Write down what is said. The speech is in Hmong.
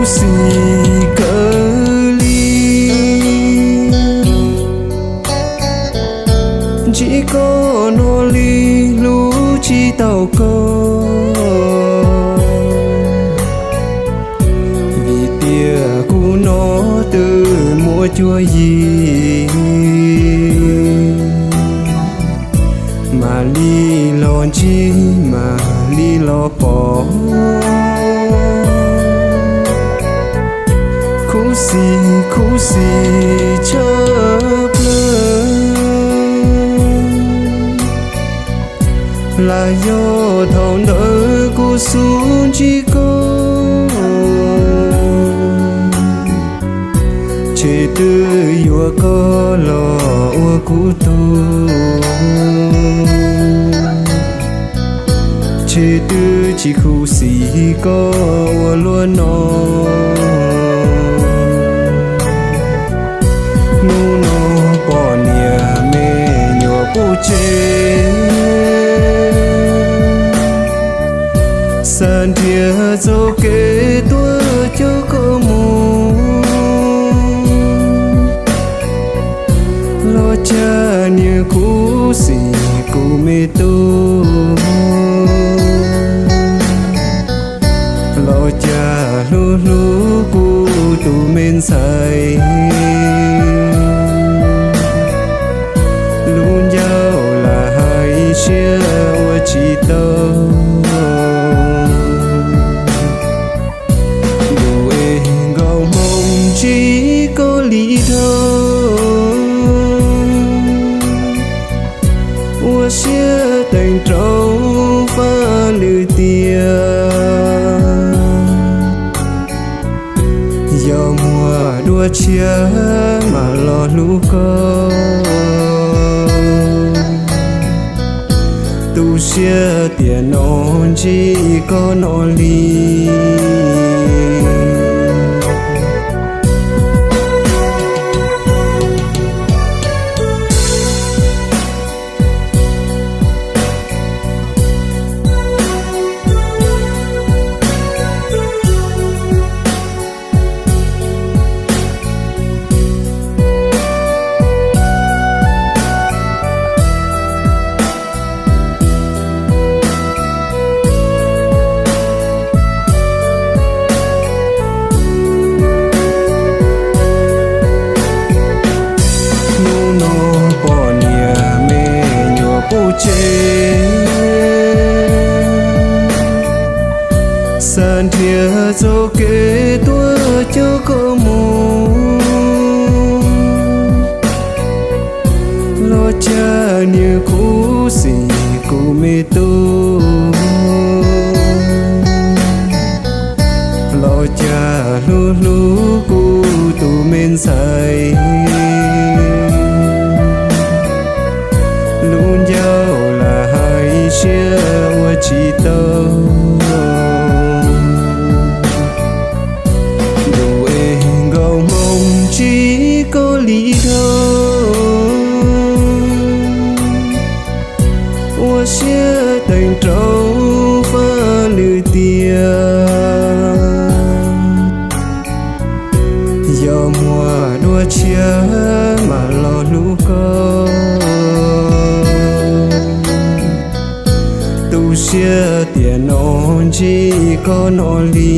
Khuv xim kawg li, ntsib koj no li hlub tsis tau koj, vim tias kuv no twb muaj cuab yim, mam li los ntsib mam li los pom. Khuv xim khuv xim tshaj plaws, lam yog thaum ntawd kuv xub ntsib koj, ces twb yuav koj los ua kuv tug, ces twb tsis khuv xim koj ua luaj no. Hnub no poj niam me nyuam kuj tseg, xav nrhiav txoj kev tuaj coj koj mus, los cas niag khuv xim kuv me tub, los cas hlub hlub kuv tus me ntxhais, lub ncauj lam hais siab ua tsis tau. Ntuj es, nkauj hmoob ntsib koj li dhau, ua siab teev rau faj lwm tiam, yog muaj dua tshiab mam los hlub koj, tu siab tiam no ntsib koj no li. Hnub no poj niam me nyuam kuj tseg, xav nrhiav txoj kev tuaj coj koj mus, los cas niag khuv xim kuv me tub, los cas hlub hlub kuv tus me ntxhais, lub ncauj lam hais siab ua tsis tau. Ntuj es, nkauj hmoob ntsib koj li dhau, ua siab teev rau faj lwm tiam, yog muaj dua tshiab mam los hlub koj, tu siab tiam no ntsib koj no li.